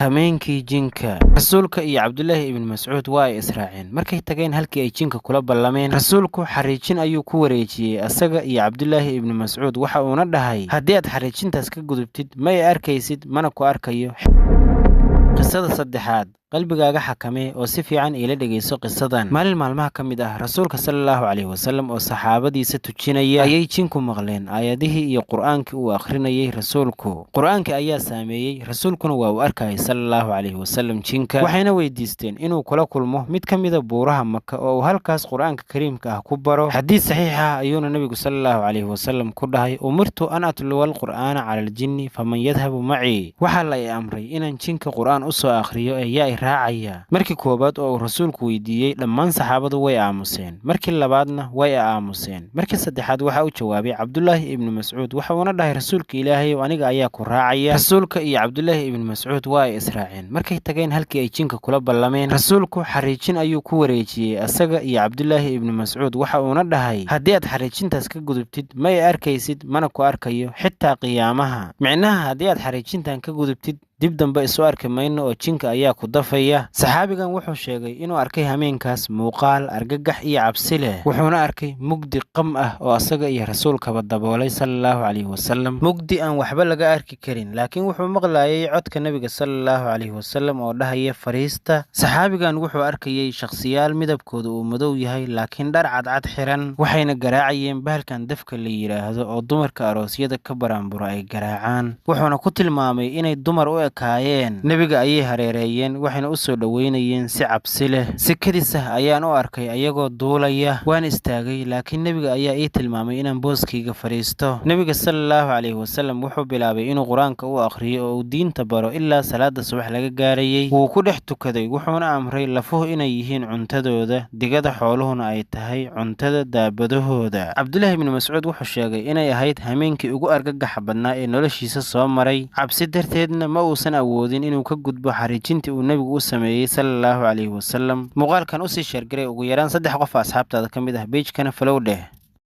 Hameenkii jinka. Rasuulka iyo Cabdulaahi ibn Mascuud waa ay israaceen. Markay tageen halkii ay jinka kula ballameen, rasuulku xariijin ayuu ku wareejiyey asaga iyo Cabdulaahi ibnu Mascuud, waxa uuna dhahay: "Haddii aad xariijintaas ka gudubtid, ma i arkaysid, mana ku arkayo." Qisada saddexaad. Qalbigaaga xakamee oo si fiican iila dhegayso qisadan. Maalin maalmaha ka mid ah, rasuulka sala Allahu calayhi wasalam oo saxaabadiisa tujinaya ayay jinku maqleen aayadihii iyo qur'aankii uu akhrinayay rasuulku. Qur'aankii ayaa saameeyey, rasuulkuna waa uu arkayay sala Allahu calayhi wasalam jinka, waxayna weydiisteen inuu kula kulmo mid ka mida buuraha Maka oo uu halkaas qur'aanka kariimka ah ku baro. Xadiis saxiix ah ayuuna nebigu sala Allahu calayhi wasalam ku dhahay: "Umirtu an atluwa alqur'aana cala aljinni, faman yadhabu macii?" Waxaa la i amray inaan jinka qur'aan u soo akhriyo, ee yaa i raacaya? Markii koowaad oo uu rasuulku weydiiyey, dhammaan saxaabadu way aamuseen. Markii labaadna way aamuseen. Markii saddexaad waxaa u jawaabay Cabdulaahi ibnu Mascuud, waxa uuna dhahay: "Rasuulka Ilaahay, aniga ayaa ku raacaya." Rasuulka iyo Cabdulaahi ibnu Mascuud waa ay israaceen. Markay tageen halkii ay jinka kula ballameen, rasuulku xariijin ayuu ku wareejiyey asaga iyo Cabdulaahi ibnu Mascuud, waxa uuna dhahay: "Haddii aad xariijintaas ka gudubtid, ma i arkaysid, mana ku arkayo xitaa qiyaamaha." Micnaha, haddii aad xariijintan ka gudubtid, dib dambe isu arki mayno oo jinka ayaa ku dafaya. Saxaabigan wuxuu sheegay inuu arkay hameenkaas muuqaal argagax iyo cabsi leh, wuxuuna arkay mugdi qam ah oo asaga iyo rasuulkaba daboolay sala Allahu calayhi wasalam, mugdi aan waxba laga arki karin, laakiin wuxuu maqlayay codka nebiga sala Allahu calayhi wasalam oo dhahaya: "Fariista." Saxaabigan wuxuu arkayey shakhsiyaal midabkooda uu madow yahay laakiin dhar cadcad xiran, waxayna garaacayeen bahalkan dafka la yidhaahdo oo dumarka aroosyada ka baraanburo ay garaacaan. Wuxuuna ku tilmaamay inay dumar u ekaayeen. Nebiga ayay hareereeyeen, waxayna u soo dhoweynayeen si cabsi leh. Si kedis ah ayaan u arkay ayagoo duulaya. Waan istaagay, laakiin nebiga ayaa ii tilmaamay inaan booskayga fadhiisto. Nebiga sala Allahu calayhi wasalam wuxuu bilaabay inuu qur-aanka u akhriyo oo uu diinta baro ilaa salaada subax laga gaarayey. Wuu ku dhex tukaday, wuxuuna amray lafuhu inay yihiin cuntadooda, digada xooluhuna ay tahay cuntada daabadahooda. Cabdulaahi ibnu Mascuud wuxuu sheegay inay ahayd hameenkii ugu argagaxa badnaa ee noloshiisa soo maray. Cabsi darteedna ma uusan awoodin inuu ka gudbo xariijintii uu nebigu u sameeyey sala Allahu calayhi wasalam. Muuqaalkan usii share garee ugu yaraan saddex qof asxaabtaada ka mid ah, page-kana follow dheh.